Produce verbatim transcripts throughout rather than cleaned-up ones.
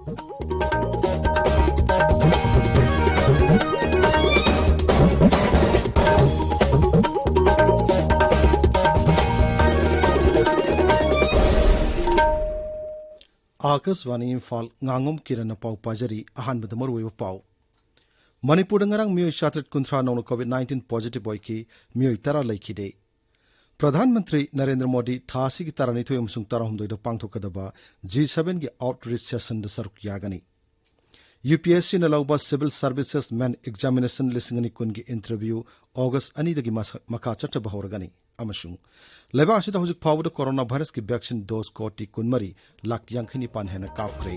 ꯑꯥꯀꯥꯁꯕꯥꯅꯤ ꯏꯝꯐꯥꯜ, ꯉꯥꯉꯣꯝ ꯀꯤꯔꯟꯅ ꯄꯥꯎ ꯄꯥꯖꯔꯤ꯫ ꯑꯍꯥꯟꯕꯗ ꯃꯔꯨꯑꯣꯏꯕ ꯄꯥꯎ꯫ ꯃꯅꯤꯄꯨꯔꯗ ꯉꯔꯥꯡ ꯃꯤꯑꯣꯏ ꯆꯥꯇ꯭ꯔꯦꯠ ꯀꯨꯟꯊ꯭ꯔꯥ ꯅꯧꯅ COVID nineteen positive ꯑꯣꯏꯈꯤ, ꯃꯤꯑꯣꯏ ꯇꯔꯥ ꯂꯩꯈꯤꯗꯦ꯫ ꯄ꯭ꯔꯙꯥꯟ ꯃꯟꯇ꯭ꯔꯤ ꯅꯔꯦꯟꯗ꯭ꯔ ꯃꯣꯗꯤ ꯊꯥ ꯑꯁꯤꯒꯤ ꯇꯔꯥꯅꯤꯊꯣꯏ ꯑꯃꯁꯨꯡ ꯇꯔꯥꯍꯨꯝꯗꯣꯏꯗ ꯄꯥꯡꯊꯣꯛꯀꯗꯕ G seven ꯒꯤ outreach session ꯗ ꯁꯔꯨꯛ ꯌꯥꯒꯅꯤ꯫ UPSC ꯅ ꯂꯧꯕ Civil Services Men Examination ꯂꯤꯁꯤꯡ ꯑꯅꯤ ꯀꯨꯟꯒꯤ interview August ꯑꯅꯤꯗꯒꯤ ꯃꯁ-, ꯃꯈꯥ ꯆꯠꯊꯕ ꯍꯧꯔꯒꯅꯤ꯫ ꯑꯃꯁꯨꯡ ꯂꯩꯕꯥꯛ ꯑꯁꯤꯗ ꯍꯧꯖꯤꯛ ꯐꯥꯎꯕꯗ corona virus ꯀꯤ vaccine dose ꯀꯣꯇꯤ ꯀꯨꯟꯃꯔꯤ ꯂꯥꯈ ꯌꯥꯡꯈꯩ ꯅꯤꯄꯥꯟ ꯍꯦꯟꯅ ꯀꯥꯞꯈ꯭ꯔꯦ꯫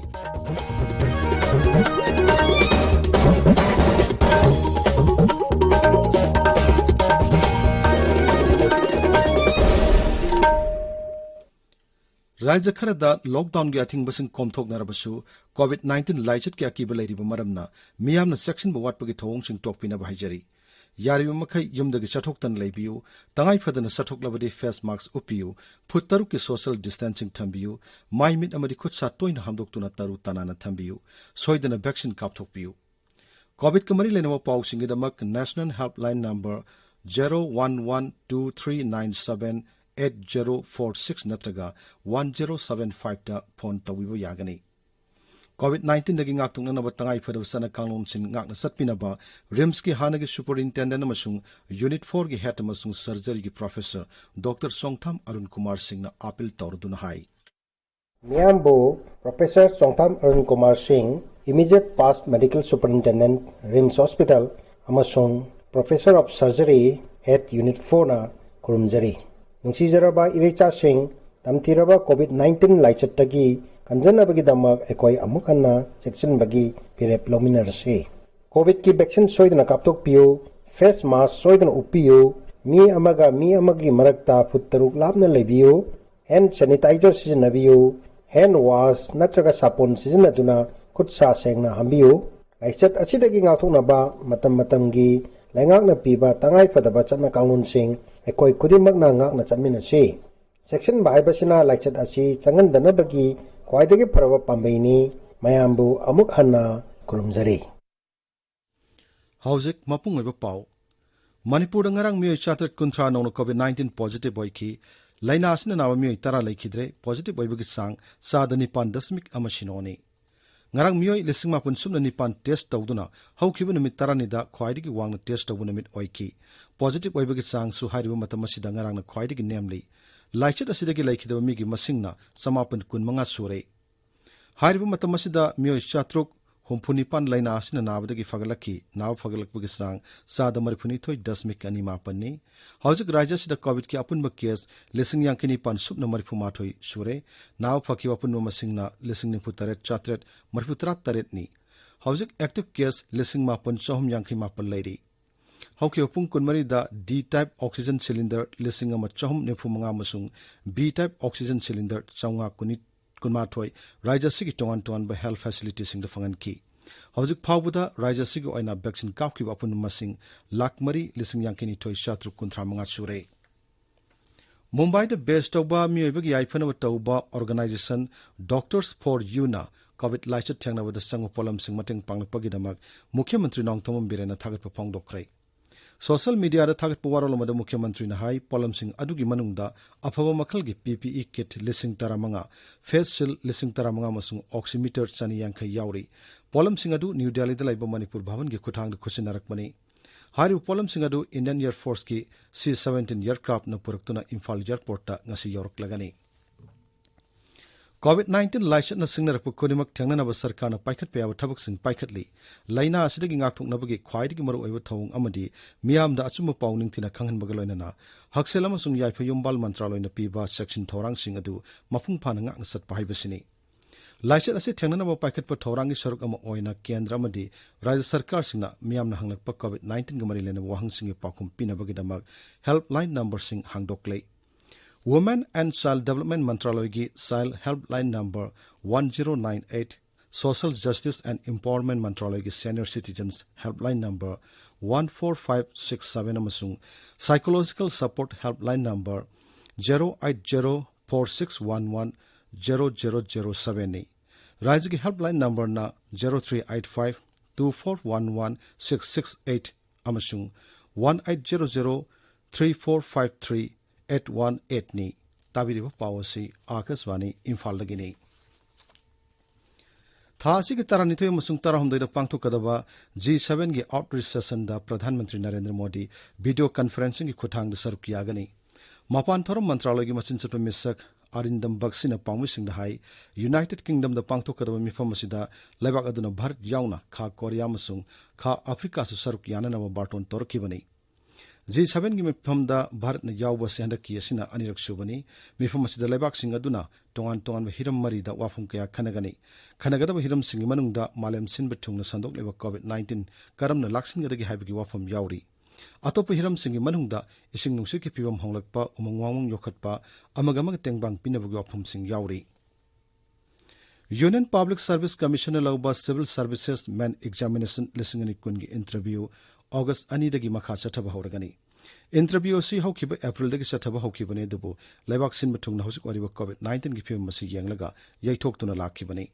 ꯔꯥꯖ꯭ꯌ ꯈꯔꯗ lockdown ꯒꯤ ꯑꯊꯤꯡꯕꯁꯤꯡ ꯀꯣꯝꯊꯣꯛꯅꯔꯕꯁꯨ, COVID nineteen ꯂꯥꯏꯆꯠꯀꯤ ꯑꯀꯤꯕ ꯂꯩꯔꯤꯕ ꯃꯔꯝꯅ ꯃꯤꯌꯥꯝꯅ ꯆꯦꯛꯁꯤꯟꯕ ꯋꯥꯠꯄꯒꯤ ꯊꯧꯑꯣꯡꯁꯤꯡ ꯇꯣꯛꯄꯤꯅꯕ ꯍꯥꯏꯖꯔꯤ꯫ ꯌꯥꯔꯤꯕ ꯃꯈꯩ ꯌꯨꯝꯗꯒꯤ ꯆꯠꯊꯣꯛꯇꯅ ꯂꯩꯕꯤꯌꯨ꯫ ꯇꯉꯥꯏ ꯐꯗꯅ ꯆꯠꯊꯣꯛꯂꯕꯗꯤ face mask ꯎꯞꯄꯤꯌꯨ꯫ ꯐꯨꯠ ꯇꯔꯨꯛꯀꯤ social distancing ꯊꯝꯕꯤꯌꯨ꯫ ꯃꯥꯏ ꯃꯤꯠ ꯑꯃꯗꯤ ꯈꯨꯠ ꯁꯥ ꯇꯣꯏꯅ ꯍꯥꯝꯗꯣꯛꯇꯨꯅ ꯇꯔꯨ ꯇꯅꯥꯟꯅ ꯊꯝꯕꯤꯌꯨ꯫ ꯁꯣꯏꯗꯅ vaccine ꯀꯥꯞꯊꯣꯛꯄꯤꯌꯨ꯫ COVID ꯀ ꯃꯔꯤ ꯂꯩꯅꯕ ꯄꯥꯎꯁꯤꯡꯒꯤꯗꯃꯛ National Helpline number zero one one two three nine seven eight zero four six ꯅꯠꯇ꯭ꯔꯒ one zero seven five ꯗ phone ꯇꯧꯕꯤꯕ ꯌꯥꯒꯅꯤ꯫ COVID nineteen ꯗꯒꯤ ꯉꯥꯛꯊꯣꯛꯅꯅꯕ ꯇꯉꯥꯏ ꯐꯗꯕ ꯆꯠꯅ ꯀꯥꯡꯂꯣꯟꯁꯤꯡ ꯉꯥꯛꯅ ꯆꯠꯄꯤꯅꯕ RIMS ꯀꯤ ꯍꯥꯟꯅꯒꯤ superintendent ꯑꯃꯁꯨꯡ Unit four ꯒꯤ head ꯑꯃꯁꯨꯡ surgery ꯒꯤ professor Doctor ꯁꯣꯡꯊꯥꯝ ꯑꯔꯨꯟ ꯀꯨꯃꯥꯔ ꯁꯤꯡꯅ appeal ꯇꯧꯔꯗꯨꯅ ꯍꯥꯏ꯫ ꯃꯤꯌꯥꯝꯕꯨ Professor ꯆꯣꯡꯊꯥꯝ ꯑꯔꯨꯟ ꯀꯨꯃꯥꯔ ꯁꯤꯡ, immediate past medical superintendent, RIMS Hospital, ꯑꯃꯁꯨꯡ Professor of Surgery, Head Unit four ꯅ ꯈꯨꯔꯨꯝꯖꯔꯤ꯫ ꯅꯨꯡꯁꯤꯖꯔꯕ ꯏꯔꯩꯆꯥꯁꯤꯡ, ꯇꯝꯊꯤꯔꯕ COVID nineteen ꯂꯥꯏꯆꯠꯇꯒꯤ ꯀꯟꯖꯅꯕꯒꯤꯗꯃꯛ ꯑꯩꯈꯣꯏ ꯑꯃꯨꯛ ꯍꯟꯅ ꯆꯦꯛꯁꯤꯟꯕꯒꯤ ꯐꯤꯔꯦꯞ ꯂꯧꯃꯤꯟꯅꯔꯁꯤ꯫ COVID ꯀꯤ vaccine ꯁꯣꯏꯗꯅ ꯀꯥꯞꯊꯣꯛꯄꯤꯌꯨ, face mask ꯁꯣꯏꯗꯅ ꯎꯞꯄꯤꯌꯨ, ꯃꯤ ꯑꯃꯒ ꯃꯤ ꯑꯃꯒꯤ ꯃꯔꯛꯇ ꯐꯨꯠ ꯇꯔꯨꯛ ꯂꯥꯞꯅ ꯂꯩꯕꯤꯌꯨ, hand sanitizer ꯁꯤꯖꯤꯟꯅꯕꯤꯌꯨ, hand wash ꯅꯠꯇ꯭ꯔꯒ ꯁꯥꯄꯣꯟ ꯁꯤꯖꯤꯟꯅꯗꯨꯅ ꯈꯨꯠ ꯁꯥ ꯁꯦꯡꯅ ꯍꯥꯝꯕꯤꯌꯨ꯫ ꯂꯥꯏꯆꯠ ꯑꯁꯤꯗꯒꯤ ꯉꯥꯛꯊꯣꯛꯅꯕ ꯃꯇꯝ ꯃꯇꯝꯒꯤ ꯂꯩꯉꯥꯛꯅ ꯄꯤꯕ ꯇꯉꯥꯏ ꯐꯗꯕ ꯆꯠꯅ ꯀꯥꯡꯂꯣꯟꯁꯤꯡ ꯑꯩꯈꯣꯏ ꯈꯨꯗꯤꯡꯃꯛꯅ ꯉꯥꯛꯅ ꯆꯠꯃꯤꯟꯅꯁꯤ꯫ ꯆꯦꯛꯁꯤꯟꯕ ꯍꯥꯏꯕꯁꯤꯅ ꯂꯥꯏꯆꯠ ꯑꯁꯤ ꯆꯪꯍꯟꯗꯅꯕꯒꯤ ꯈ꯭ꯋꯥꯏꯗꯒꯤ ꯐꯔꯕ ꯄꯥꯝꯕꯩꯅꯤ꯫ ꯃꯌꯥꯝꯕꯨ ꯑꯃꯨꯛ ꯍꯟꯅ ꯈꯨꯔꯨꯝꯖꯔꯤ꯫ ꯍꯧꯖꯤꯛ ꯃꯄꯨꯡ ꯑꯣꯏꯕ ꯄꯥꯎ꯫ ꯃꯅꯤꯄꯨꯔꯗ ꯉꯔꯥꯡ ꯃꯤꯑꯣꯏ ꯆꯥꯇ꯭ꯔꯦꯠ ꯀꯨꯟꯊ꯭ꯔꯥ ꯅꯧꯅ COVID nineteen positive ꯑꯣꯏꯈꯤ꯫ ꯂꯥꯏꯅꯥ ꯑꯁꯤꯅ ꯅꯥꯕ ꯃꯤꯑꯣꯏ ꯇꯔꯥ ꯂꯩꯈꯤꯗ꯭ꯔꯦ꯫ Positive ꯑꯣꯏꯕꯒꯤ ꯆꯥꯡ ꯆꯥꯗ ꯅꯤꯄꯥꯟ ꯗꯁꯃꯤꯛ ꯑꯃ ꯁꯤꯅꯣꯅꯤ꯫ ꯉꯔꯥꯡ ꯃꯤꯑꯣꯏ ꯂꯤꯁꯤꯡ ꯃꯥꯄꯟ ꯁꯨꯞꯅ ꯅꯤꯄꯥꯟ test ꯇꯧꯗꯨꯅ ꯍꯧꯈꯤꯕ ꯅꯨꯃꯤꯠ ꯇꯔꯥꯅꯤꯗ ꯈ꯭ꯋꯥꯏꯗꯒꯤ ꯋꯥꯡꯅ test ꯇꯧꯕ ꯅꯨꯃꯤꯠ ꯑꯣꯏꯈꯤ꯫ Positive ꯑꯣꯏꯕꯒꯤ ꯆꯥꯡꯁꯨ ꯍꯥꯏꯔꯤꯕ ꯃꯇꯝ ꯑꯁꯤꯗ ꯉꯔꯥꯡꯅ ꯈ꯭ꯋꯥꯏꯗꯒꯤ ꯅꯦꯝꯂꯤ꯫ ꯂꯥꯏꯆꯠ ꯑꯁꯤꯗꯒꯤ ꯂꯩꯈꯤꯗꯕ ꯃꯤꯒꯤ ꯃꯁꯤꯡꯅ ꯆꯃꯥꯄꯟ ꯀꯨꯟꯃꯉꯥ ꯁꯨꯔꯦ꯫ ꯍꯥꯏꯔꯤꯕ ꯃꯇꯝ ꯑꯁꯤꯗ ꯃꯤꯑꯣꯏ ꯆꯥꯇ꯭ꯔꯨꯛ ꯍꯨꯝꯐꯨ ꯅꯤꯄꯥꯟ ꯂꯥꯏꯅꯥ ꯑꯁꯤꯅ ꯅꯥꯕꯗꯒꯤ ꯐꯒꯠꯂꯛꯈꯤ꯫ ꯅꯥꯕ ꯐꯒꯠꯂꯛꯄꯒꯤ ꯆꯥꯡ ꯆꯥꯗ ꯃꯔꯤꯐꯨ ꯅꯤꯊꯣꯏ ꯗꯁꯃꯤꯛ ꯑꯅꯤ ꯃꯥꯄꯟꯅꯤ꯫ ꯍꯧꯖꯤꯛ ꯔꯥꯖ꯭ꯌ ꯑꯁꯤꯗ COVIDꯀꯤ ꯑꯄꯨꯟꯕ case ꯂꯤꯁꯤꯡ ꯌꯥꯡꯈꯩ ꯅꯤꯄꯥꯟ ꯁꯨꯞꯅ ꯃꯔꯤꯐꯨ ꯃꯥꯊꯣꯏ ꯁꯨꯔꯦ꯫ ꯅꯥꯕ ꯐꯈꯤꯕ ꯑꯄꯨꯟꯕ ꯃꯁꯤꯡꯅ ꯂꯤꯁꯤꯡ ꯅꯤꯐꯨ ꯇꯔꯦꯠ ꯆꯥꯇ꯭ꯔꯦꯠ ꯃꯔꯤꯐꯨ ꯇꯔꯥ ꯇꯔꯦꯠꯅꯤ꯫ ꯍꯧꯖꯤꯛ active case ꯂꯤꯁꯤꯡ ꯃꯥꯄꯟ ꯆꯍꯨꯝ ꯌꯥꯡꯈꯩ ꯃꯥꯄꯟ ꯂꯩꯔꯤ꯫ ꯍꯧꯈꯤꯕ ꯄꯨꯡ ꯀꯨꯟꯃꯔꯤꯗ D type oxygen cylinder ꯂꯤꯁꯤꯡ ꯑꯃ ꯆꯍꯨꯝ ꯅꯤꯐꯨ ꯃꯉꯥ ꯑꯃꯁꯨꯡ B type oxygen cylinder ꯆꯥꯝꯃꯉꯥ ꯀꯨꯟꯃꯥꯊꯣꯏ ꯔꯥꯖ꯭ꯌ ꯑꯁꯤꯒꯤ ꯇꯣꯉꯥꯟ ꯇꯣꯉꯥꯟꯕ health facilityꯁꯤꯡꯗ ꯐꯪꯍꯟꯈꯤ꯫ ꯍꯧꯖꯤꯛ ꯐꯥꯎꯕꯗ ꯔꯥꯖ꯭ꯌ ꯑꯁꯤꯒꯤ ꯑꯣꯏꯅ vaccine ꯀꯥꯞꯈꯤꯕ ꯑꯄꯨꯟꯕ ꯃꯁꯤꯡ ꯂꯥꯈ ꯃꯔꯤ ꯂꯤꯁꯤꯡ ꯌꯥꯡꯈꯩ ꯅꯤꯊꯣꯏ ꯆꯥꯇ꯭ꯔꯨꯛ ꯀꯨꯟꯊ꯭ꯔꯥ ꯃꯉꯥ ꯁꯨꯔꯦ꯫ ꯃꯨꯝꯕꯥꯏꯗ base ꯇꯧꯕ ꯃꯤꯑꯣꯏꯕꯒꯤ ꯌꯥꯏꯐꯅꯕ ꯇꯧꯕ organization Doctors for Youꯅ COVID ꯂꯥꯏꯆꯠ ꯊꯦꯡꯅꯕꯗ ꯆꯪꯕ ꯄꯣꯠꯂꯝꯁꯤꯡ ꯃꯇꯦꯡ ꯄꯥꯡꯂꯛꯄꯒꯤꯗꯃꯛ ꯃꯨꯈ꯭ꯌ ꯃꯟꯇ꯭ꯔꯤ ꯅꯣꯡꯊꯣꯝꯕꯝ ꯕꯤꯔꯦꯟꯅ ꯊꯥꯒꯠꯄ ꯐꯣꯡꯗꯣꯛꯈ꯭ꯔꯦ꯫ Social mediaꯗ ꯊꯥꯒꯠꯄ ꯋꯥꯔꯣꯜ ꯑꯃꯗ ꯃꯨꯈ꯭ꯌ ꯃꯟꯇ꯭ꯔꯤꯅ ꯍꯥꯏ, ꯄꯣꯠꯂꯝꯁꯤꯡ ꯑꯗꯨꯒꯤ ꯃꯅꯨꯡꯗ ꯑꯐꯕ ꯃꯈꯜꯒꯤ PPE kit ꯂꯤꯁꯤꯡ ꯇꯔꯥꯃꯉꯥ, face shield ꯂꯤꯁꯤꯡ ꯇꯔꯥꯃꯉꯥ ꯑꯃꯁꯨꯡ oximeter ꯆꯅꯤ ꯌꯥꯡꯈꯩ ꯌꯥꯎꯔꯤ꯫ ꯄꯣꯠꯂꯝꯁꯤꯡ ꯑꯗꯨ ꯅ꯭ꯌꯨ ꯗꯦꯜꯂꯤꯗ ꯂꯩꯕ ꯃꯅꯤꯄꯨꯔ ꯚꯕꯟꯒꯤ ꯈꯨꯠꯊꯥꯡꯗ ꯈꯨꯠꯁꯤꯟꯅꯔꯛꯄꯅꯤ꯫ ꯍꯥꯏꯔꯤꯕ ꯄꯣꯠꯂꯝꯁꯤꯡ ꯑꯗꯨ Indian Air Forceꯀꯤ C seventeen aircraftꯅ ꯄꯨꯔꯛꯇꯨꯅ Imphal airportꯇ ꯉꯁꯤ ꯌꯧꯔꯛꯂꯒꯅꯤ꯫ COVID nineteen ꯂꯥꯏꯆꯠꯅ ꯁꯤꯡꯅꯔꯛꯄ ꯈꯨꯗꯤꯡꯃꯛ ꯊꯦꯡꯅꯅꯕ ꯁꯔꯀꯥꯔꯅ ꯄꯥꯏꯈꯠꯄ ꯌꯥꯕ ꯊꯕꯛꯁꯤꯡ ꯄꯥꯏꯈꯠꯂꯤ꯫ ꯂꯥꯏꯅꯥ ꯑꯁꯤꯗꯒꯤ ꯉꯥꯛꯊꯣꯛꯅꯕꯒꯤ ꯈ꯭ꯋꯥꯏꯗꯒꯤ ꯃꯔꯨꯑꯣꯏꯕ ꯊꯧꯑꯣꯡ ꯑꯃꯗꯤ ꯃꯤꯌꯥꯝꯗ ꯑꯆꯨꯝꯕ ꯄꯥꯎ ꯅꯤꯡꯊꯤꯅ ꯈꯪꯍꯟꯕꯒ ꯂꯣꯏꯅꯅ ꯍꯛꯁꯦꯜ ꯑꯃꯁꯨꯡ ꯌꯥꯏꯐ ꯌꯨꯝꯕꯥꯜ ꯃꯟꯇ꯭ꯔꯥꯂꯣꯏꯅ ꯄꯤꯕ ꯆꯦꯛꯁꯤꯟ ꯊꯧꯔꯥꯡꯁꯤꯡ ꯑꯗꯨ ꯃꯄꯨꯡ ꯐꯥꯅ ꯉꯥꯛꯅ ꯆꯠꯄ ꯍꯥꯏꯕꯁꯤꯅꯤ꯫ ꯂꯥꯏꯆꯠ ꯑꯁꯤ ꯊꯦꯡꯅꯅꯕ ꯄꯥꯏꯈꯠꯄ ꯊꯧꯔꯥꯡꯒꯤ ꯁꯔꯨꯛ ꯑꯃ ꯑꯣꯏꯅ ꯀꯦꯟꯗ꯭ꯔ ꯑꯃꯗꯤ ꯔꯥꯖ꯭ꯌ ꯁꯔꯀꯥꯔꯁꯤꯡꯅ ꯃꯤꯌꯥꯝꯅ ꯍꯪꯂꯛꯄ COVID nineteenꯒ ꯃꯔꯤ ꯂꯩꯅꯕ ꯋꯥꯍꯪꯁꯤꯡꯒꯤ ꯄꯥꯎꯈꯨꯝ ꯄꯤꯅꯕꯒꯤꯗꯃꯛ helpline numberꯁꯤꯡ ꯍꯥꯡꯗꯣꯛꯂꯦ꯫ Women and Child Development ꯃꯟꯇ꯭ꯔꯥꯂꯣꯏꯒꯤ Child Helpline number one zero nine eight, Social Justice and Empowerment ꯃꯟꯇ꯭ꯔꯥꯂꯣꯏꯒꯤ Senior Citizens Helpline number one four five six seven ꯑꯃꯁꯨꯡ Psychological Support Helpline number zero eight zero four six one one zero zero zero sevenꯅꯤ꯫ ꯔꯥꯏꯖꯒꯤ helpline ꯅꯝꯕꯔꯅ zero three eight five two four one one six six eight ꯑꯃꯁꯨꯡ one eight zero zero three four five three eight ꯋꯥꯟ ꯑꯩꯠꯅꯤ꯫ ꯇꯥꯕꯤꯔꯤꯕ ꯄꯥꯎ ꯑꯁꯤ ꯑꯥꯀꯥꯁꯕꯥꯅꯤ ꯏꯝꯐꯥꯜꯗꯒꯤꯅꯤ꯫ ꯊꯥ ꯑꯁꯤꯒꯤ ꯇꯔꯥꯅꯤꯊꯣꯏ ꯑꯃꯁꯨꯡ ꯇꯔꯥꯍꯨꯝꯗꯣꯏꯗ ꯄꯥꯡꯊꯣꯛꯀꯗꯕ G ꯁꯚꯦꯟꯒꯤ outreach ꯁꯦꯁꯟꯗ Pradhan Mantri Narendra Modi video ꯀꯟꯐꯔꯦꯟꯁꯤꯡꯒꯤ ꯈꯨꯠꯊꯥꯡꯗ ꯁꯔꯨꯛ ꯌꯥꯒꯅꯤ꯫ ꯃꯄꯥꯟ ꯊꯧꯔꯝ ꯃꯟꯇ꯭ꯔꯥꯂꯣꯏꯒꯤ ꯃꯆꯤꯟ ꯆꯠꯄ ꯃꯤꯁꯛ ꯑꯔꯤꯟꯗꯝ ꯕꯛꯁꯤꯅ ꯄꯥꯎꯃꯤꯁꯤꯡꯗ ꯍꯥꯏ, ꯌꯨꯅꯥꯏꯇꯦꯗ ꯀꯤꯡꯗꯝꯗ ꯄꯥꯡꯊꯣꯛꯀꯗꯕ ꯃꯤꯐꯝ ꯑꯁꯤꯗ ꯂꯩꯕꯥꯛ ꯑꯗꯨꯅ ꯚꯥꯔꯠ ꯌꯥꯎꯅ ꯈꯥ ꯀꯣꯔꯤꯌꯥ ꯑꯃꯁꯨꯡ ꯈꯥ ꯑꯐ꯭ꯔꯤꯀꯥꯁꯨ ꯁꯔꯨꯛ ꯌꯥꯅꯅꯕ ꯕꯥꯔꯇꯣꯟ ꯇꯧꯔꯛꯈꯤꯕꯅꯤ꯫ ꯖꯤ ꯁꯚꯦꯟꯒꯤ ꯃꯤꯐꯝꯗ ꯚꯥꯔꯠꯅ ꯌꯥꯎꯕ ꯑꯁꯤ ꯍꯟꯗꯛꯀꯤ ꯑꯁꯤꯅ ꯑꯅꯤꯔꯛ ꯁꯨꯕꯅꯤ꯫ ꯃꯤꯐꯝ ꯑꯁꯤꯗ ꯂꯩꯕꯥꯛꯁꯤꯡ ꯑꯗꯨꯅ ꯇꯣꯉꯥꯟ ꯇꯣꯉꯥꯟꯕ ꯍꯤꯔꯝ ꯃꯔꯤꯗ ꯋꯥꯐꯝ ꯀꯌꯥ ꯈꯟꯅꯒꯅꯤ꯫ ꯈꯟꯅꯒꯗꯕ ꯍꯤꯔꯝꯁꯤꯡꯒꯤ ꯃꯅꯨꯡꯗ ꯃꯥꯂꯦꯝ ꯁꯤꯟꯕ ꯊꯨꯡꯅ ꯁꯟꯗꯣꯛꯂꯤꯕ ꯀꯣꯚꯤꯗ ꯅꯥꯏꯟꯇꯤꯟ ꯀꯔꯝꯅ ꯂꯥꯛꯁꯤꯟꯒꯗꯒꯦ ꯍꯥꯏꯕꯒꯤ ꯋꯥꯐꯝ ꯌꯥꯎꯔꯤ꯫ ꯑꯇꯣꯞꯄ ꯍꯤꯔꯝꯁꯤꯡꯒꯤ ꯃꯅꯨꯡꯗ ꯏꯁꯤꯡ ꯅꯨꯡꯁꯤꯠꯀꯤ ꯐꯤꯕꯝ ꯍꯣꯡꯂꯛꯄ, ꯎꯃꯪ ꯋꯥꯃꯪ ꯌꯣꯛꯈꯠꯄ, ꯑꯃꯒ ꯑꯃꯒ ꯇꯦꯡꯕꯥꯡ ꯄꯤꯅꯕꯒꯤ ꯋꯥꯐꯝꯁꯤꯡ ꯌꯥꯎꯔꯤ꯫ ꯌꯨꯅꯤꯌꯟ ꯄꯕ꯭ꯂꯤꯛ ꯁꯔꯚꯤꯁ ꯀꯃꯤꯁꯟꯅ ꯂꯧꯕ ꯁꯤꯚꯤꯜ ꯁꯔꯚꯤꯁꯦꯁ ꯃꯦꯟ ꯑꯦꯛꯖꯥꯃꯤꯅꯦꯁꯟ ꯂꯤꯁꯤꯡ ꯑꯅꯤ ꯀꯨꯟꯒꯤ ꯏꯟꯇꯔꯚ꯭ꯌꯨ ꯑꯣꯒꯁ ꯑꯅꯤꯗꯒꯤ ꯃꯈꯥ ꯆꯠꯊꯕ ꯍꯧꯔꯒꯅꯤ꯫ ꯏꯟꯇꯔꯚ꯭ꯌꯨ ꯑꯁꯤ ꯍꯧꯈꯤꯕ ꯑꯦꯄ꯭ꯔꯤꯜꯗꯒꯤ ꯆꯠꯊꯕ ꯍꯧꯈꯤꯕꯅꯤ, ꯑꯗꯨꯕꯨ ꯂꯩꯕꯥꯛ ꯁꯤꯟꯕ ꯊꯨꯡꯅ ꯍꯧꯖꯤꯛ ꯑꯣꯏꯔꯤꯕ ꯀꯣꯚꯤꯗ ꯅꯥꯏꯟꯇꯤꯟꯒꯤ ꯐꯤꯕꯝ ꯑꯁꯤ ꯌꯦꯡꯂꯒ ꯌꯩꯊꯣꯛꯇꯨꯅ ꯂꯥꯛꯈꯤꯕꯅꯤ꯫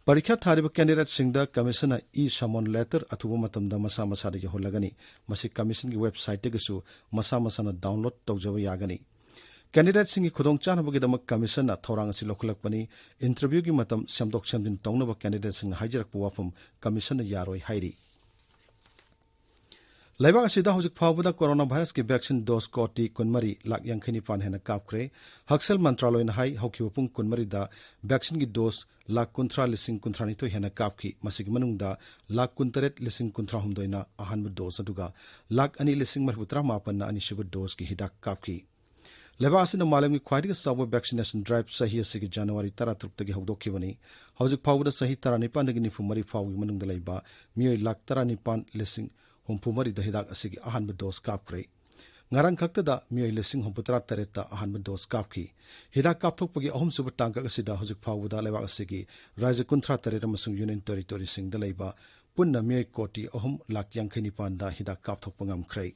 ꯄꯔꯤꯈ꯭ꯌꯥ ꯊꯥꯔꯤꯕ ꯀꯦꯟꯗꯤꯗꯦꯠꯁꯤꯡꯗ ꯀꯃꯤꯁꯟꯅ ꯏ ꯁꯃꯣꯟ ꯂꯦꯇꯔ ꯑꯊꯨꯕ ꯃꯇꯝꯗ ꯃꯁꯥ ꯃꯁꯥꯗ ꯌꯧꯍꯜꯂꯒꯅꯤ꯫ ꯃꯁꯤ ꯀꯃꯤꯁꯟꯒꯤ ꯋꯦꯕꯁꯥꯏꯠꯇꯒꯤꯁꯨ ꯃꯁꯥ ꯃꯁꯥꯅ ꯗꯥꯎꯟꯂꯣꯗ ꯇꯧꯖꯕ ꯌꯥꯒꯅꯤ꯫ ꯀꯦꯟꯗꯤꯗꯦꯠꯁꯤꯡꯒꯤ ꯈꯨꯗꯣꯡꯆꯥꯅꯕꯒꯤꯗꯃꯛ ꯀꯃꯤꯁꯟꯅ ꯊꯧꯔꯥꯡ ꯑꯁꯤ ꯂꯧꯈꯠꯂꯛꯄꯅꯤ꯫ ꯏꯟꯇꯔꯚ꯭ꯌꯨꯒꯤ ꯃꯇꯝ ꯁꯦꯝꯗꯣꯛ ꯁꯦꯝꯖꯤꯟ ꯇꯧꯅꯕ ꯀꯦꯟꯗꯤꯗꯦꯠꯁꯤꯡꯅ ꯍꯥꯏꯖꯔꯛꯄ ꯋꯥꯐꯝ ꯀꯃꯤꯁꯟꯅ ꯌꯥꯔꯣꯏ ꯍꯥꯏꯔꯤ꯫ ꯂꯩꯕꯥꯛ ꯑꯁꯤꯗ ꯍꯧꯖꯤꯛ ꯐꯥꯎꯕꯗ ꯀꯣꯔꯣꯅꯥ ꯚꯥꯏꯔꯁꯀꯤ ꯚꯦꯛꯁꯤꯟ ꯗꯣꯁ ꯀꯣꯇꯤ ꯀꯨꯟꯃꯔꯤ ꯂꯥꯈ ꯌꯥꯡꯈꯩ ꯅꯤꯄꯥꯟ ꯍꯦꯟꯅ ꯀꯥꯞꯈ꯭ꯔꯦ꯫ ꯍꯛꯁꯦꯜ ꯃꯟꯇ꯭ꯔꯥꯂꯣꯏꯅ ꯍꯥꯏ, ꯍꯧꯈꯤꯕ ꯄꯨꯡ ꯀꯨꯟꯃꯔꯤꯗ ꯚꯦꯛꯁꯤꯟꯒꯤ ꯗꯣꯁ ꯂꯥꯈ ꯀꯨꯟꯊ꯭ꯔꯥ ꯂꯤꯁꯤꯡ ꯀꯨꯟꯊ꯭ꯔꯥ ꯅꯤꯊꯣꯏ ꯍꯦꯟꯅ ꯀꯥꯞꯈꯤ꯫ ꯃꯁꯤꯒꯤ ꯃꯅꯨꯡꯗ ꯂꯥꯈ ꯀꯨꯟꯇꯔꯦꯠ ꯂꯤꯁꯤꯡ ꯀꯨꯟꯊ꯭ꯔꯥ ꯍꯨꯝꯗꯣꯏꯅ ꯑꯍꯥꯟꯕ ꯗꯣꯁ, ꯑꯗꯨꯒ ꯂꯥꯈ ꯑꯅꯤ ꯂꯤꯁꯤꯡ ꯃꯔꯤꯐꯨ ꯇꯔꯥ ꯃꯥꯄꯟꯅ ꯑꯅꯤꯁꯨꯕ ꯗꯣꯁꯀꯤ ꯍꯤꯗꯥꯛ ꯀꯥꯞꯈꯤ꯫ ꯂꯩꯕꯥꯛ ꯑꯁꯤꯅ ꯃꯥꯂꯦꯝꯒꯤ ꯈ꯭ꯋꯥꯏꯗꯒꯤ ꯆꯥꯎꯕ ꯚꯦꯛꯁꯤꯅꯦꯁꯟ ꯗ꯭ꯔꯥꯏꯚ ꯆꯍꯤ ꯑꯁꯤꯒꯤ ꯖꯅꯋꯥꯔꯤ ꯇꯔꯥꯇꯔꯨꯛꯇꯒꯤ ꯍꯧꯗꯣꯛꯈꯤꯕꯅꯤ꯫ ꯍꯧꯖꯤꯛ ꯐꯥꯎꯕꯗ ꯆꯍꯤ ꯇꯔꯥꯅꯤꯄꯥꯟꯗꯒꯤ ꯅꯤꯐꯨ ꯃꯔꯤ ꯐꯥꯎꯕꯒꯤ ꯃꯅꯨꯡꯗ ꯂꯩꯕ ꯃꯤꯑꯣꯏ ꯂꯥꯈ ꯇꯔꯥꯅꯤꯄꯥꯟ ꯂꯤꯁꯤꯡ ꯍꯨꯝꯐꯨ ꯃꯔꯤꯗ ꯍꯤꯗꯥꯛ ꯑꯁꯤꯒꯤ ꯑꯍꯥꯟꯕ ꯗꯣꯁ ꯀꯥꯞꯈ꯭ꯔꯦ꯫ ꯉꯔꯥꯡ ꯈꯛꯇꯗ ꯃꯤꯑꯣꯏ ꯂꯤꯁꯤꯡ ꯍꯨꯝꯐꯨ ꯇꯔꯥ ꯇꯔꯦꯠꯇ ꯑꯍꯥꯟꯕ ꯗꯣꯁ ꯀꯥꯞꯈꯤ꯫ ꯍꯤꯗꯥꯛ ꯀꯥꯞꯊꯣꯛꯄꯒꯤ ꯑꯍꯨꯝꯁꯨꯕ ꯇꯥꯡꯀꯛ ꯑꯁꯤꯗ ꯍꯧꯖꯤꯛ ꯐꯥꯎꯕꯗ ꯂꯩꯕꯥꯛ ꯑꯁꯤꯒꯤ ꯔꯥꯖ꯭ꯌ ꯀꯨꯟꯊ꯭ꯔꯥ ꯇꯔꯦꯠ ꯑꯃꯁꯨꯡ ꯌꯨꯅꯤꯌꯟ ꯇꯦꯔꯤꯇꯣꯔꯤꯁꯤꯡꯗ ꯂꯩꯕ ꯄꯨꯟꯅ ꯃꯤꯑꯣꯏ ꯀꯣꯇꯤ ꯑꯍꯨꯝ ꯂꯥꯈ ꯌꯥꯡꯈꯩ ꯅꯤꯄꯥꯟꯗ ꯍꯤꯗꯥꯛ ꯀꯥꯞꯊꯣꯛꯄ ꯉꯝꯈ꯭ꯔꯦ꯫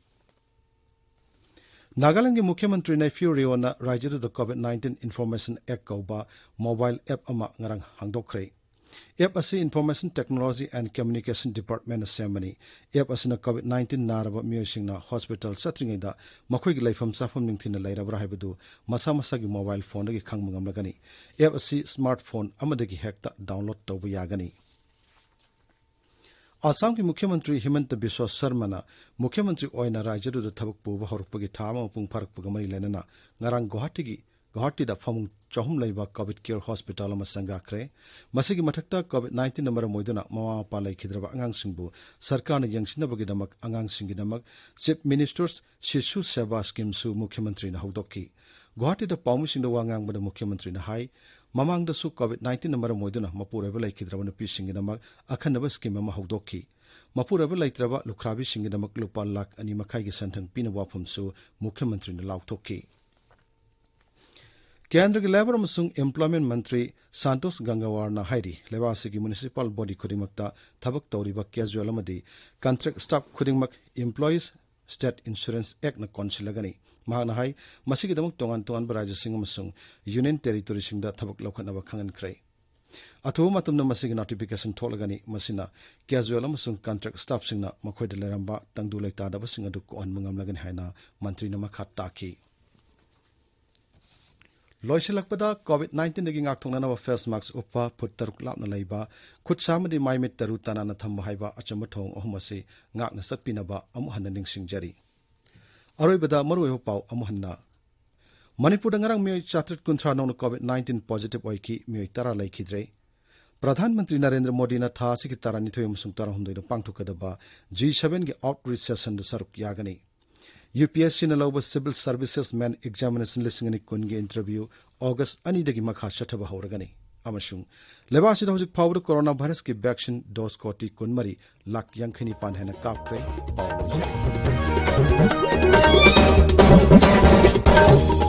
ꯅꯥꯒꯥꯂꯦꯟꯗꯒꯤ ꯃꯨꯈ꯭ꯌ ꯃꯟꯇ꯭ꯔꯤ Neiphiu ꯔꯤꯑꯣꯅ ꯔꯥꯖ꯭ꯌꯗꯨꯗ COVID nineteen Information Act ꯀꯧꯕ mobile app ꯑꯃ ꯉꯔꯥꯡ ꯍꯥꯡꯗꯣꯛꯈ꯭ꯔꯦ꯫ App ꯑꯁꯤ Information Technology and Communication Departmentꯅ ꯁꯦꯝꯕꯅꯤ꯫ App ꯑꯁꯤꯅ COVID nineteen ꯅꯥꯔꯕ ꯃꯤꯑꯣꯏꯁꯤꯡꯅ hospital ꯆꯠꯇ꯭ꯔꯤꯉꯩꯗ ꯃꯈꯣꯏꯒꯤ ꯂꯩꯐꯝ ꯆꯥꯐꯝ ꯅꯤꯡꯊꯤꯅ ꯂꯩꯔꯕ꯭ꯔꯥ ꯍꯥꯏꯕꯗꯨ ꯃꯁꯥ ꯃꯁꯥꯒꯤ mobile phoneꯗꯒꯤ ꯈꯪꯕ ꯉꯝꯂꯒꯅꯤ꯫ App ꯑꯁꯤ smartphone ꯑꯃꯗꯒꯤ ꯍꯦꯛꯇ download ꯇꯧꯕ ꯌꯥꯒꯅꯤ꯫ ꯑꯁꯥꯝꯒꯤ ꯃꯨꯈ꯭ꯌ ꯃꯟꯇ꯭ꯔꯤ ꯍꯤꯃꯟꯇ ꯕꯤꯁ꯭ꯋ ꯁꯔꯃꯅ ꯃꯨꯈ꯭ꯌ ꯃꯟꯇ꯭ꯔꯤ ꯑꯣꯏꯅ ꯔꯥꯖ꯭ꯌꯗꯨꯗ ꯊꯕꯛ ꯄꯨꯕ ꯍꯧꯔꯛꯄꯒꯤ ꯊꯥ ꯑꯃ ꯃꯄꯨꯡ ꯐꯥꯔꯛꯄꯒ ꯃꯔꯤ ꯂꯩꯅꯅ ꯉꯔꯥꯡ ꯒꯨꯋꯥꯍꯥꯇꯤꯒꯤ, ꯒꯨꯋꯥꯍꯥꯇꯤꯗ ꯐꯃꯨꯡ ꯆꯍꯨꯝ ꯂꯩꯕ COVID Care Hospital ꯑꯃ ꯁꯪꯒꯥꯈ꯭ꯔꯦ꯫ ꯃꯁꯤꯒꯤ ꯃꯊꯛꯇ COVID nineteen ꯃꯔꯝ ꯑꯣꯏꯗꯨꯅ ꯃꯃꯥ ꯃꯄꯥ ꯂꯩꯈꯤꯗ꯭ꯔꯕ ꯑꯉꯥꯡꯁꯤꯡꯕꯨ ꯁꯔꯀꯥꯔꯅ ꯌꯦꯡꯁꯤꯟꯅꯕꯒꯤꯗꯃꯛ ꯑꯉꯥꯡꯁꯤꯡꯒꯤꯗꯃꯛ Chief Minister's Shishu Seva Schemeꯁꯨ ꯃꯨꯈ꯭ꯌ ꯃꯟꯇ꯭ꯔꯤꯅ ꯍꯧꯗꯣꯛꯈꯤ꯫ ꯒꯨꯋꯥꯍꯥꯇꯤꯗ ꯄꯥꯎꯃꯤꯁꯤꯡꯗ ꯋꯥ ꯉꯥꯡꯕꯗ ꯃꯨꯈ꯭ꯌ ꯃꯟꯇ꯭ꯔꯤꯅ ꯍꯥꯏ, ꯃꯃꯥꯡꯗꯁꯨ COVID nineteen ꯃꯔꯝ ꯑꯣꯏꯗꯨꯅ ꯃꯄꯨꯔꯣꯏꯕ ꯂꯩꯈꯤꯗ꯭ꯔꯕ ꯅꯨꯄꯤꯁꯤꯡꯒꯤꯗꯃꯛ ꯑꯈꯟꯅꯕ scheme ꯑꯃ ꯍꯧꯗꯣꯛꯈꯤ꯫ ꯃꯄꯨꯔꯣꯏꯕ ꯂꯩꯇ꯭ꯔꯕ ꯂꯨꯈ꯭ꯔꯥꯕꯤꯁꯤꯡꯒꯤꯗꯃꯛ ꯂꯨꯄꯥ ꯂꯥꯈ ꯑꯅꯤ ꯃꯈꯥꯏꯒꯤ ꯁꯦꯟꯊꯪ ꯄꯤꯅꯕ ꯋꯥꯐꯝꯁꯨ ꯃꯨꯈ꯭ꯌ ꯃꯟꯇ꯭ꯔꯤꯅ ꯂꯥꯎꯊꯣꯛꯈꯤ꯫ ꯀꯦꯟꯗ꯭ꯔꯒꯤ Labour ꯑꯃꯁꯨꯡ Employment ꯃꯟꯇ꯭ꯔꯤ ꯁꯟꯇꯣꯁ ꯒꯪꯒꯋꯥꯔꯅ ꯍꯥꯏꯔꯤ, ꯂꯩꯕꯥꯛ ꯑꯁꯤꯒꯤ municipal body ꯈꯨꯗꯤꯡꯃꯛꯇ ꯊꯕꯛ ꯇꯧꯔꯤꯕ casual ꯑꯃꯗꯤ contract staff ꯈꯨꯗꯤꯡꯃꯛ Employees State Insurance Actꯅ ꯀꯣꯟꯁꯤꯜꯂꯒꯅꯤ꯫ ꯃꯍꯥꯛꯅ ꯍꯥꯏ, ꯃꯁꯤꯒꯤꯗꯃꯛ ꯇꯣꯉꯥꯟ ꯇꯣꯉꯥꯟꯕ ꯔꯥꯖ꯭ꯌꯁꯤꯡ ꯑꯃꯁꯨꯡ Union Territoryꯁꯤꯡꯗ ꯊꯕꯛ ꯂꯧꯈꯠꯅꯕ ꯈꯪꯍꯟꯈ꯭ꯔꯦ꯫ ꯑꯊꯨꯕ ꯃꯇꯝꯗ ꯃꯁꯤꯒꯤ notification ꯊꯣꯛꯂꯒꯅꯤ꯫ ꯃꯁꯤꯅ casual ꯑꯃꯁꯨꯡ contract staffꯁꯤꯡꯅ ꯃꯈꯣꯏꯗ ꯂꯩꯔꯝꯕ ꯇꯪꯗꯨ ꯂꯩꯇꯥꯗꯕꯁꯤꯡ ꯑꯗꯨ ꯀꯣꯛꯍꯟꯕ ꯉꯝꯂꯒꯅꯤ ꯍꯥꯏꯅ ꯃꯟꯇ꯭ꯔꯤꯅ ꯃꯈꯥ ꯇꯥꯈꯤ꯫ ꯂꯣꯏꯁꯤꯜꯂꯛꯄꯗ, COVID nineteenꯗꯒꯤ ꯉꯥꯛꯊꯣꯛꯅꯅꯕ face mask ꯎꯞꯄ, ꯐꯨꯠ ꯇꯔꯨꯛ ꯂꯥꯞꯅ ꯂꯩꯕ, ꯈꯨꯠ ꯁꯥ ꯑꯃꯗꯤ ꯃꯥꯏ ꯃꯤꯠ ꯇꯔꯨ ꯇꯅꯥꯟꯅ ꯊꯝꯕ ꯍꯥꯏꯕ ꯑꯆꯨꯝꯕ ꯊꯧꯑꯣꯡ ꯑꯍꯨꯝ ꯑꯁꯤ ꯉꯥꯛꯅ ꯆꯠꯄꯤꯅꯕ ꯑꯃꯨꯛ ꯍꯟꯅ ꯅꯤꯡꯁꯤꯡꯖꯔꯤ꯫ ꯑꯔꯣꯏꯕꯗ ꯃꯔꯨꯑꯣꯏꯕ ꯄꯥꯎ ꯑꯃꯨꯛ ꯍꯟꯅ꯫ ꯃꯅꯤꯄꯨꯔꯗ ꯉꯔꯥꯡ ꯃꯤꯑꯣꯏ ꯆꯥꯇ꯭ꯔꯦꯠ ꯀꯨꯟꯊ꯭ꯔꯥ ꯅꯧꯅ COVID nineteen positive ꯑꯣꯏꯈꯤ, ꯃꯤꯑꯣꯏ ꯇꯔꯥ ꯂꯩꯈꯤꯗ꯭ꯔꯦ꯫ ꯄ꯭ꯔꯙꯥꯟ ꯃꯟꯇ꯭ꯔꯤ ꯅꯔꯦꯟꯗ꯭ꯔ ꯃꯣꯗꯤꯅ ꯊꯥ ꯑꯁꯤꯒꯤ ꯇꯔꯥꯅꯤꯊꯣꯏ ꯑꯃꯁꯨꯡ ꯇꯔꯥꯍꯨꯝꯗꯣꯏꯗ ꯄꯥꯡꯊꯣꯛꯀꯗꯕ G sevenꯒꯤ outreach sessionꯗ ꯁꯔꯨꯛ ꯌꯥꯒꯅꯤ꯫ UPSCꯅ ꯂꯧꯕ Civil Services Main Examination ꯂꯤꯁꯤꯡ ꯑꯅꯤ ꯀꯨꯟꯒꯤ interview August ꯑꯅꯤꯗꯒꯤ ꯃꯈꯥ ꯆꯠꯊꯕ ꯍꯧꯔꯒꯅꯤ꯫ ꯑꯃꯁꯨꯡ ꯂꯩꯕꯥꯛ ꯑꯁꯤꯗ ꯍꯧꯖꯤꯛ ꯐꯥꯎꯕꯗ corona virusꯀꯤ vaccine dose ꯀꯣꯇꯤ ꯀꯨꯟꯃꯔꯤ ꯂꯥꯈ ꯌꯥꯡꯈꯩ ꯅꯤꯄꯥꯟ ꯍꯦꯟꯅ ꯀꯥꯞꯈ꯭ꯔꯦ꯫ ꯄꯥꯎ ꯂꯣꯏꯁꯤꯜꯂꯦ꯫